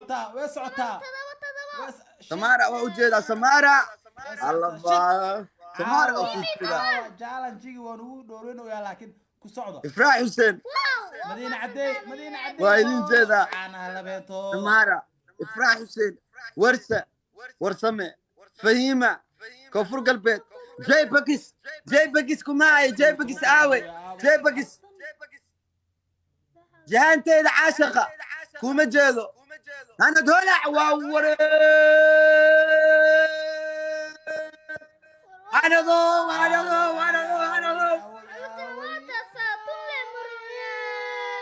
Socotaa, way socotaa. 7 7. Samaara waa ujeedaa, Samaara. Allaba, Samaara waa ku jeedaa. Challenge-gi waan ugu dhowreynayaa, laakiin ku socda. Ifraax Xuseen. Madiina Cadey, Madiina Cadey. Waa idin jeedaa. Caanaha labeento. Samaara, Ifraax Xuseen, Warsa Warsame, Fahiima, Koonfur Galbeed, Jay Bakis, Jay Bakis kumaay, Jay Bakis aawe, Jay Bakis, jahaanteeda caashaqa kuma jeedo. Hanad Holac waa ware. Hanadow, Hanadow, Hanadow, Hanadow,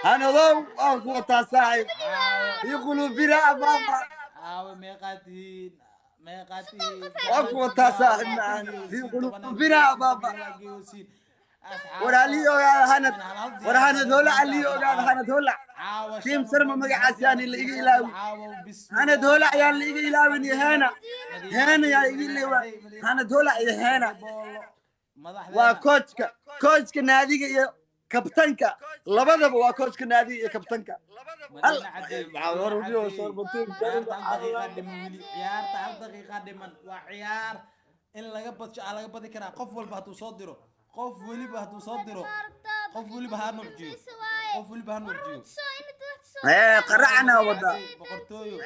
Hanadow, waan ku wataa saaxib ii qulubira baaba. Aawe, meeqaa tihiin? Meeqaa tihiin? Waan ku wataa saaxib macaan ii qulubira baaba. War halii ogaada Hanad, war Hanad Holac halii ogaada, Hanad Holac. Team Sarma magacaas yaan la iga ilaawin. Hanad Holac yaan la iga ilaawin iyo Heena, Heena yaa iga ilaawin. Hanad Holac iyo Heena waa coachka, coachka naadiga iyo kabtanka labadaba, waa coachka naadiga iyo kabtanka. Hal Ciyaarta hal daqiiqa dhiman weli, ciyaarta hal daqiiqa dhiman. Waa ciyaar in laga badsho aa laga badi karaa. Qof walba hadduu soo diro, qof weliba hadduu soo diro, qof weliba ha nuujiyo, qof weliba ha nuujiyo. Ee qaracna wada. Boqortooyo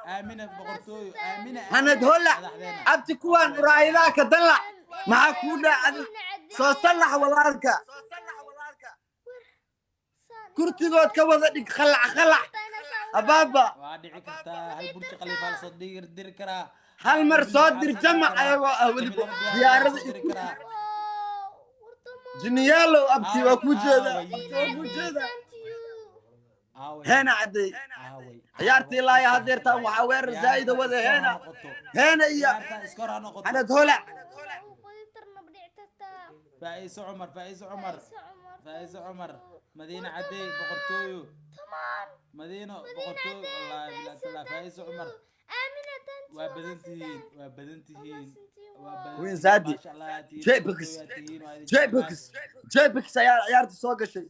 Aamina, boqortooyo Aamina. Hanad Holac. Madaxdeena. Abti, kuwaan muraayadaha ka dalac, maxaa kuu dhacday? Soo sallax walaalka, kurtigood ka wada dhig khalac khalac abaaba. Waa dhici kartaa, hal Burj Khalifa la soo diri karaa. Hal mar soo dir jamac ayagoo ah weliba diyaarada. Diri karaa. Jiniyaalow, abti waa kuu jeedaa, abti waa kuu jeedaa. Aaway? Heena Cadday. Aaway? Ciyaartii laaya hadeertaan waxaa weerar zaa'ida wada Heena, Heena iyo Ciyaarta iskor ha noqoto. Hanad Holac. Faa'iiso Cumar, Faa'iiso Cumar, Faa'iiso Cumar, Madiina Cadey, boqortooyo Madiino, boqortooyo, wallaahi billahi taala. Faa'iiso Cumar, waa badan tihiin, waa badan tihiin, waa badan Queen tihiin. Zadi. Maasha Allah aad tihiin, Jay Bakis. boqortooyo aad tihiin, waa idin Jay jeclahay. Bakis, Jay Bakis ayaa ciyaarta soo gashay.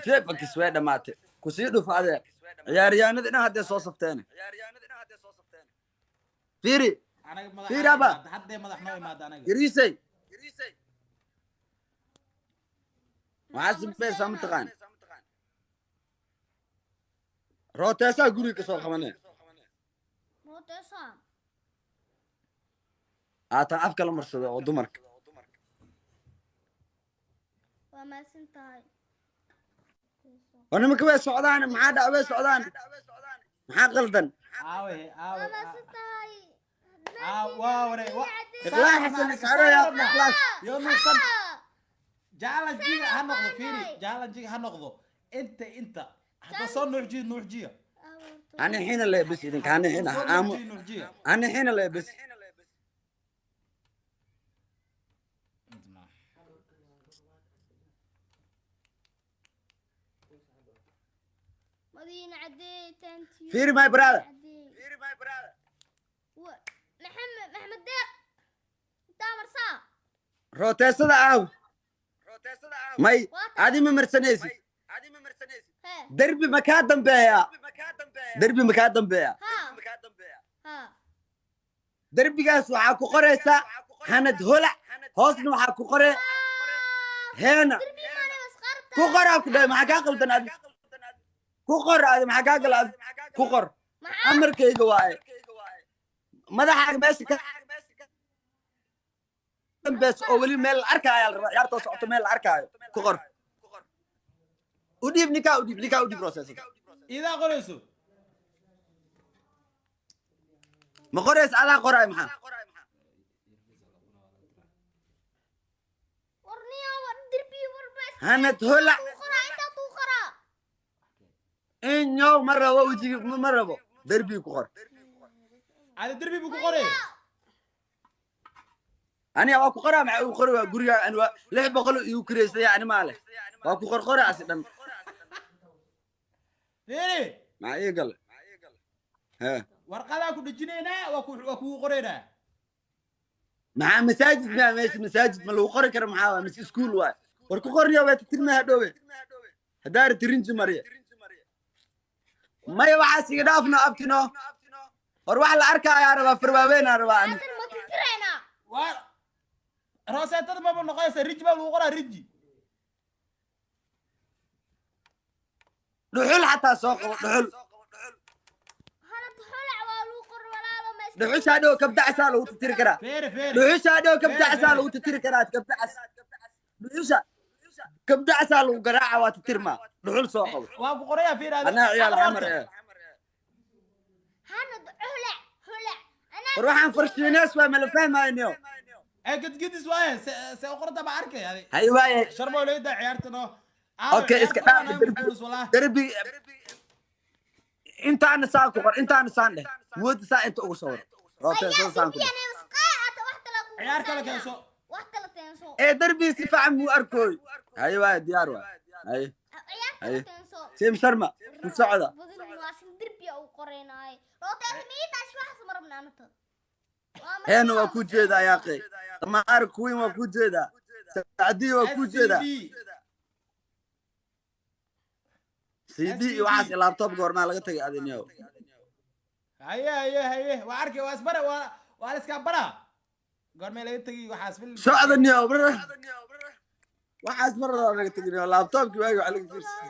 Jay Bakis way dhammaatay, kusii dhuf adeer. Ciyaaryahanada dhan haddee soo safteen, fiiri. Anaga madax Fiiri aba. Haddee madax noo imaada anaga. Gariisay, maxaa samaysaa mataqaan? Rooteesaa guriga kasoo qabanee haatan afka la marsado oo dumarka. Waa mahadsan tahay. Oo nimanka way socdaan, maxaa dhac? Way socdaan, maxaa qaldan? Aaway, aaway? Waa mahadsan tahay. Waa waray. Ikhlaas Xasan Isxaroya, Ikhlaas. Yo nuuqsan, challenge-ga ha noqdo, fiiri, challenge-ga ha noqdo inta hadda soo nuuxjiya, nuuxjiya. Ani xina le bes, idinka ani xina. Soo aamu. nuuxjiya, nuuxjiya. Ani xina le bes. Madiina Cadey, thank you. Fiiri, my brother. Maxamed, Maxamed Deeq intaa marsaa. Rooteesada aaw? May adi ma marsanaysid? Hee. Derbi ma kaa dambeeya? Derbi ma kaa dambeeya? Ha ha. Derbigaas waxaa ku qoraysaa Hanad Holac, hoosna waxaa ku qore Heena. Derbi maana masqarta. Ku qoraa ku dhahay, maxaa kaa qaldan? Adi ku qor, adi maxaa kaa gala? Adi ku qor. Maxaa? Amarkayga waaye, madaxaaga meesha ka dambeys oo weli meel la arkaayo la rabaa, ciyaartoo socoto meel la arkaayo ku qor. U dhiib ninkaa, u dhiib ninkaa, u dhiib roseesada. Idaa qorayso. Ma qoraysa? Adaa qoraay, maxaa? Warniya, war derbi warba. Hanad Holac. Qoraa intaa tuu qoraa. Inyow ma rabo wejigi, ma rabo, derbii ku qor. Cali derbi buu ku qoray. Aniga waa ku qoraa, maxaa ugu qori? Waa guriga ani, waa 600 igu kireystay, yani maale waa ku qorqora asi dhan. Fiiri. Maxaa ii gale he? Warqadaa ku dhejinaynaa, waa kugu qoraynaa. Maxaa masaajid maa meesha? Masaajid ma lagu qori kara? Maxaa waay? Mise iskuul waay? War ku qorriya, way titirma hadhoowe haddaa rati rinji mariya. Maya, waxaas iga dhaafno, abtino. War wax la arkaayaa rabaa, farwaaweynaa rabaa ani. Haatan ma tirtiraynaa? Waa rooseetada maba noqonaysa, riji baa lagu qoraa, riji. Dhuxul xataa soo qabo, dhuxul. Hanad holac waa lagu qor, walaalo, ma iska Dhuxushaa dhow kabdacsaa lagu titiri karaa. Feere, feere. Dhuxushaa dhow kabdacsaa lagu titiri karaa, kabdacas. Dhuxusha kabdacsaa lagu garaaca, waa titirmaa. Dhuxul soo qabo. Waa ku qorayaa, feere adi. Anaa ciyaal Xamar ee. Hanad holac, holac anaa. War waxaan farshiinees waa, mala fahmayniyo. Ee gadgidis waaye, se se u qorta ba arkay adi. Hay waaye. Sharmo leeda ciyaarta no. Okay, iska dhaaf derbi. Derbi intaana saan ku qor, intaana saan dheh, mooda saa inta ugu sawir roobtee soo saan ku dheh. Ciyaar kale keenso. Wax kala keenso. Ee derbi si fiican muu arkooy. Hay waaye, diyaar waay. Hay. Ciyaar Haye. kala keenso. Team Sharma ku socda. Badin waa sin derbi u qoraynaaye rootees miitaas waxaas ma rabna anata. Heena waa ku jeedaa, yaaqey Samaar Queen waa ku jeedaa, Sacdiya waa ku jeedaa. CD iyo waxaas iyo laptop goormaa laga tagay adinyow? Haye, haye, haye, waa arkay, waa isbara, waa la iskaa baraa goormee laga tegi waxaas film. Socda niyow brother, waxaas mar hore laga tegin laptopki waagi waxa laga fiirsan.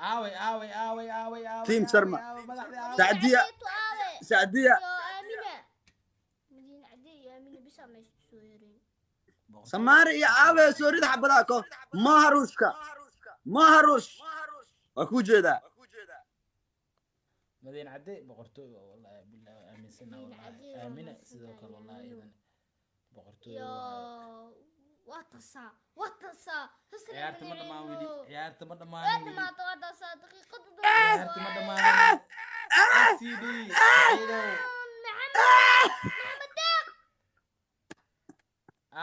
Aaway, aaway, aaway, aaway, aaway? Team aaway, Sharma. Aaway, madaxdii, aaway. Sacdiya. Sacdiya. Yo Aamina, Madiina Cadde iyo Aamina bisa meesha soo yareen. Samaari iyo aabe soo rid xabadaha ko maharushka, maharush waa ku jeedaa. Madiin Cadde boqortooy waa, wallahi billahi waa aaminsana. Madiin Wallahi Cadde waa Aamina mahadsan sidoo kale, tahay, wallahi Aamino. idan boqortooy yo waaye. Waa tasaa, waa tasaa. Ciyaarta ma dhammaan weli, ciyaarta ma waa dhammaanin weli. Dhamaata, waa tasaa daqiiqada. Ciyaarta ma dhammaanin. SCD Saciidow. Maxamed, Maxamed Deeq.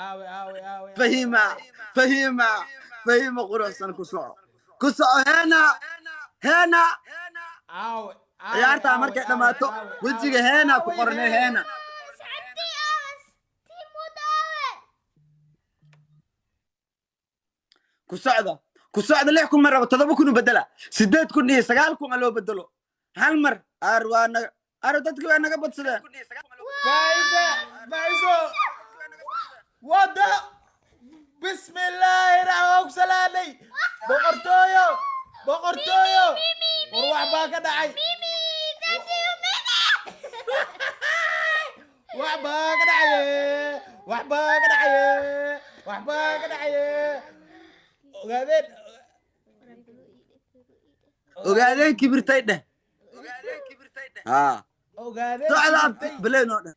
Aaway, aaway, aaway? Fahima, fahima, fahima quruxsan, ku soco, ku soco, heena, heena. Aaway, aaway, Ciyaartaa aaway, markay aaway, dhammaato aaway, wejiga aaway, heena ku aaway, qornay. Heena. Heena. Sacabti aas tiimud aawe. Ku socda, ku socda. 6,000 ma rabo, 7,000 u bedela, 8,000 iyo 9,000 a loo bedelo hal mar. Aar waa naga, aar dadki waa naga badsadeen. Faiza, Faizo, wada, bismillaahi raxmaan ku salaamay, boqortooyo, boqortooyo. War wax baa ka dhacay. Mimi, thank you, Mimi. Wax baa ka dhacaye, wax baa ka dhacaye, wax baa ka dhacaye. Ogaadeen. Ogaadeen kibirtay dheh ha. Ogaadeen. Socda abti, beleenoo dheh.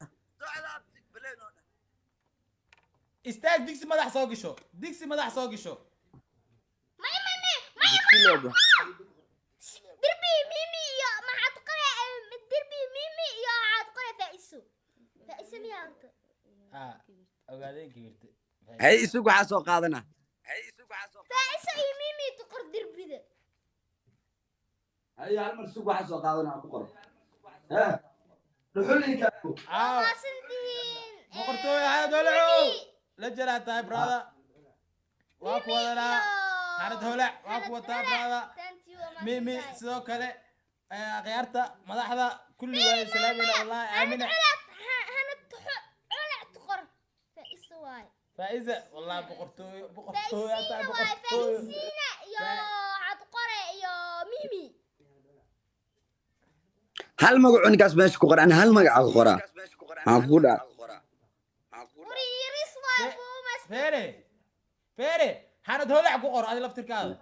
Istaag, digsi madax soo gasho, digsi madax soo gasho. May, may, may, may. Digsi loo baxo. Derbi Mimi iyo maxaad qoray? Derbi Mimi iyo waxaad qoray Faiso, Faiso miyaa horta? Ah, ogaadeen kibirtay. Hay, isugu waxaa soo qaadana. Faiso iyo Mimi tuqor derbida. Hay, hal mar isugu waxaa soo qaadana ku qoro dhuxul. Ah. Maasantihiin. Boqortooyo hayad holacow la jaraa tahay, brother, waa ku wadanaa. Xanad holac waa ku wataa, brother. Mimi sidoo kale, akhyaarta, madaxda kulli waa salaamayna, wallahi Aamina. Hanad colac tuqor Faiso waay. Faiza, wallahi boqortooyo, boqortooyo aad tahay. Faisiina waay. Boqortooyo. Faisiina iyo waxaad qore iyo Mimi. Hal magac ninkaas meesha ku qora, ani hal magaca ku qoraa, maxaa kugu dhaca? Uriiris waay buumas. Feere, feere, xanad holac ku qor adi laftirkaada.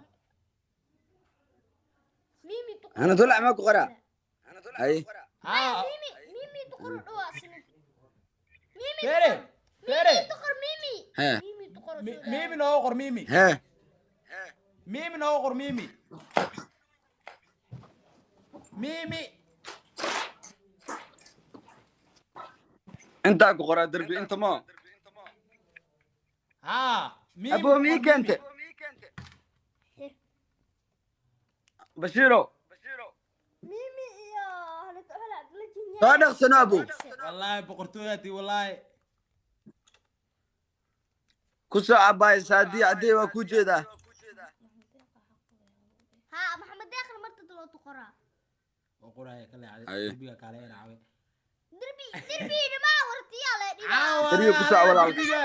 Mimi tuqor. Hanad holac maa ku qoraa? Hay. Haa. Mimi, Mimi tuqor dhawaasina Mimi. Feere, feere. Mimi tuqor, Mimi. Hee. Mimi tuqor. Mimi noogu qor, Mimi. Hee. Mimi noogu qor, Mimi, Mimi. Intaa ku qoraa derbi inta mo. Haa, Mimi Aboo ku mii qor. Keente Bashiiro. Mimi iyo hanad colac la jinya. Soo dhaqsano, abow. Wallaahi boqortooyaati, wallaahi. Ku soo cabaay. Saadiya Cadey waa ku jeedaa. ها محمد. Qoraa. Oo qoraya ka leexday. Aye. Derbiga kaaleena caawe. Derbi, derbi ma wartiyaa la dhigaa. Caawa. Derbiga ku soco, walaal. Derbiga.